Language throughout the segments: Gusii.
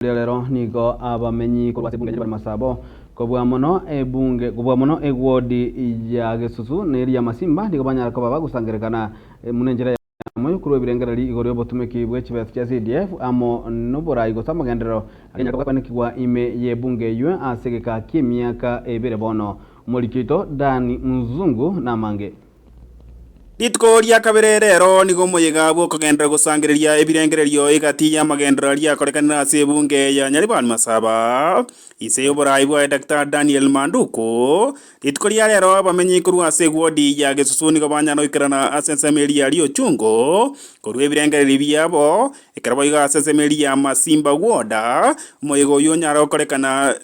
Ria rero nigo abamenyi korwa ase ebunge ya Masabo kobua mono ebunge kobua mono ewodi ya Gesusu na eria Masimba nigo banyara koba bagosangerekana buna enchera eyemo yokorua ebirengererio igoro y'obotumeki bwe chibesa chia CDF amo noborai gose amagenderero aria anyare koenekigwa ime y'ebunge eyio ase egeka ki'emiaka ebere bono. Omoriki oito Dan Mzungu namange. Rituko ria kabere rero nigo omoyega bw'okogenderera gosangereria ebirengererio egati y'amagenderero aria akorekanire ase ebunge ya Nyaribari Masaba, inse y'oborai bwaye Daktari Daniel Manduku. Rituko ria rero abamenyi korwa ase ewodi ya Gesusu nigo banyara goikerana ase ensemo eria ya Riochungu korwa ebirengererio biabo, ekero boigo ase ensemo eria ya Masimba Ward, omoyega oyio onyare gokorekana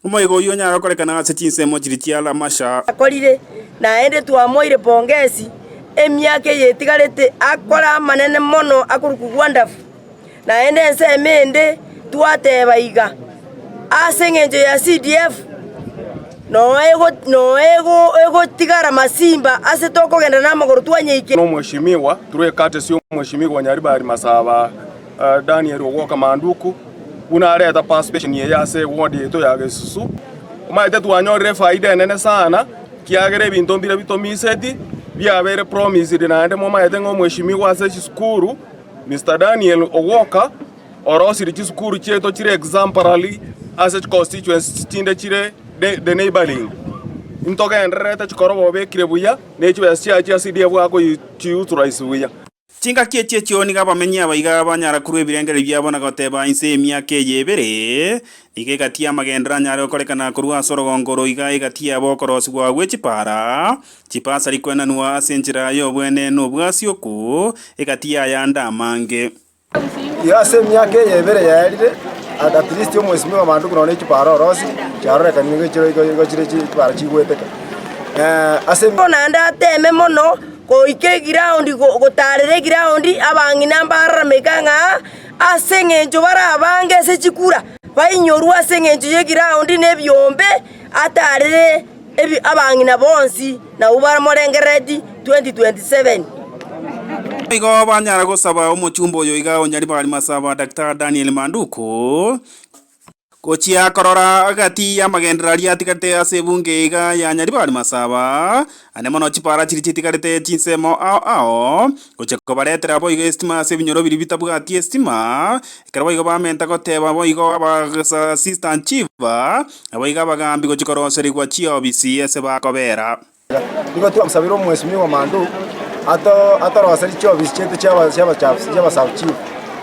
Omoigo oyio onyare gokorekana ase chinsemo chiria chia Lamasha. Akorire, naende twamoire pongesi emiaka eye etigarete akore amanene mono akorokwa Wonderful. Naende ensemo ende twateba iga, ase eng'encho ya CDF noo ego noo ego egotigara masimba ase tokogenda namagoro twanyeike. Omweshimiwa through a courtesy Omweshimiwa Nyaribari Masaba Daniel Ogwoka Manduku, buna areta participation eye ase eward yaito ya Gesusu. Omanyete twanyorire efaida enene sana, kiagera ebinto mbire bitomiseti, biabeire promised naende momanyete ng'a omweshimiwa ase chisukuru Mister Daniel Ogwoka orosirie chisukuru chiaito chire exemplary ase chiconstituency chinde chire the neighboring. Ntogendererete chikoroba obekire buya, ne chibesa chiaye chia CDF akochiutilize buya. Chingaki echi echio nigo abamenyi aba iga banyara korua ebirengererio biabo na goteba inse y'emiaka eye ebere, nigo egati y'amagenderero anyare gokorekana korwa ase orogongo oro iga egati yabo okorosigwa gwe chipaara, chipasari kwenanwa ase enchera y'obwene na obwasioku, egati y'ayande amange. Igo ase emiaka eye ebere yaerire, at least omwesimigwa Manduku nonya ne chipaara orosi, chiarorekanire igo chire igo chire chipaara chigweteka. Ase. Naende ateeme mono goika egiraundi, gotaarera egiraundi, abang'ina mbararameka ng'a ase engencho bare abange ase chikura, bainyorwe ase engencho y'egiraundi na ebiombe, ataarere abang'ina bonsi nabwo bamorengerereti 2027. Igo banyara gosaba omochumba oyo iga o Nyaribari Masaba Daktari Daniel Manduku Gochia korora gati y'amagenderero aria atigarete ase ebunge iga ya Nyaribari Masaba, ande mono chipara chiria chitigarete chinsemo ao ao, gochia kobaretera boigo estima ase ebinyoro biria bitabwati estima, ekero boigo bamenta goteba boigo aba assistant chief, naboigo abagambi gochia koroserigwa chiobisi ase bakobera. Nigo twamosabire omwesimigwa Mandu atoroserie chiofisi chiaito chi'abasub chief.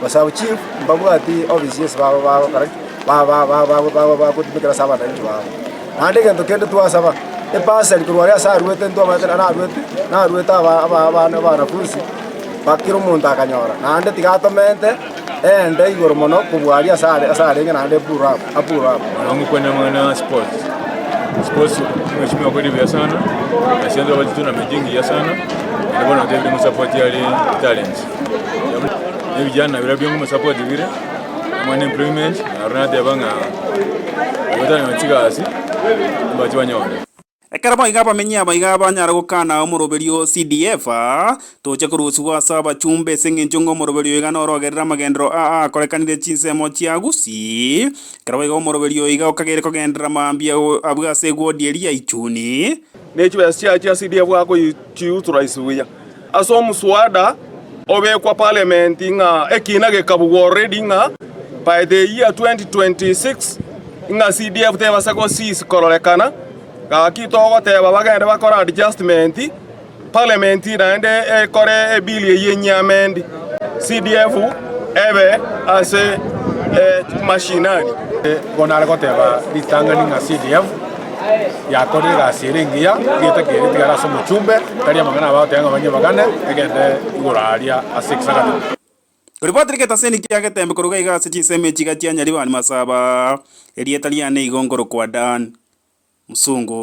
Basub chief mbabwati ofisi ase bagokora ki? Bagotumekera ase abananchi babo. Naende egento kende twasaba, ebursary korwa aria ase aruete ntwabwate naruete naruete abana abanafunsi ba kera omonto akanyora. Naende tiga atomente ende igoro mono kobua aria ase arenge naende epull up apull up. Nangokwana amang'ana a sports, sports omweshimiwa akore buya sana, ase ntobwate chitournament chingiya sana, naende bono natebire mosupport are talents. Na ebijana biria ngomosupport bire, amang'ana employment, naro nateba ng'a baria batanyora chigasi, mbache banyore. Ekero boigo abamenyi aba iga banyara gokana omoroberio o CDF, toche korusigwa ase abachumba ase engencho ng'a omoroberio oiga norogerere amagenderero aa akorekanire chinsemo chia Gusii. Ekero boigo omoroberio oiga okageire kogenderera mambia abwo ase egwodi eria ya Ichuni. Ne chibesa chiaye chia CDF akochiutilize buya ase omuswada obekwa parliament ng'a ekina gekabugwa already ng'a by the year 2026 ng'a CDF tebasa go cease kororekana. Gaki togoteba bagende bakore adjustment, parliament naende ekore ebill eyio enyia amend, CDF ebe ase mashinani. Igo nare goteba ritang'ani ng'a CDF yakorire egasi ere engiya, egetakeire etigare ase omochumbe, tari amang'ana aba bagoteba ng'a banyebagane, egende igoro aria ase executive. Koribwatire getaseni kia getembe korwa iga ase chinsemo echiga chia Nyaribani Masaba, erieta riane igo nkorokwa Dan. Musungu.